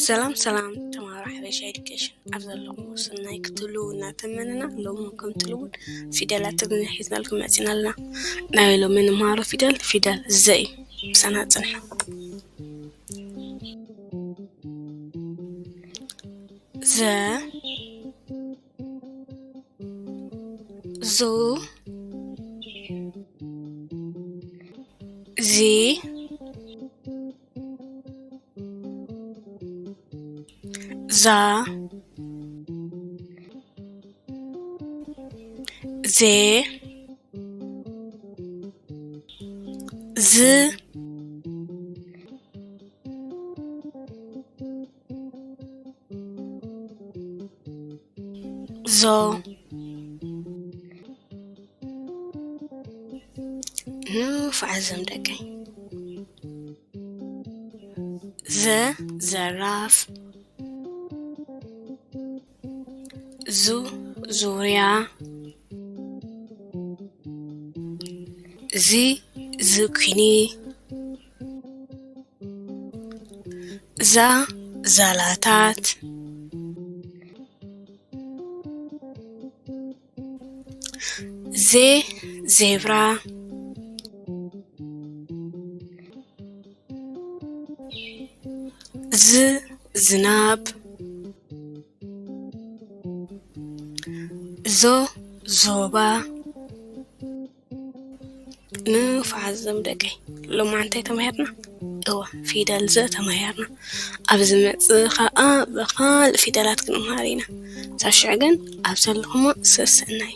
ሰላም ሰላም ተማሃሮ ሓበሻ ኤዱኬሽን ኣብ ዘለኹም ሰናይ ክትህልዉ እናተመነና፣ ሎሚ ከምቲ ልሙድ ፊደላት ትግርኛ ሒዝናልኩም መፂና ኣለና። ናይ ሎሚ ንመሃሮ ፊደል ፊደል ዘ እዩ። ምሳና ፅንሑ። ዘ፣ ዙ፣ ዚ፣ ዛ፣ ዜ፣ ዝ፣ ዞ። ንፉዓት እዞም ደቀይ። ዘ፣ ዘራፍ። ዙ፣ ዙርያ። ዚ፣ ዝኩኒ። ዛ፣ ዛላታት። ዜ፣ ዜብራ። ዝ፣ ዝናብ። ዞ፣ ዞባ። ንፉዓት እዞም ደቀይ፣ ሎማዓንቲ እንታይ ተማሂርና? እወ፣ ፊደል ዘ ተማሂርና። ኣብ ዝመጽእ ኸኣ ብኻልእ ፊደላት ክንመሃር ኢና። ሳብ ሽዑ ግን ኣብ ዘለኹሞ ሰሰናዩ።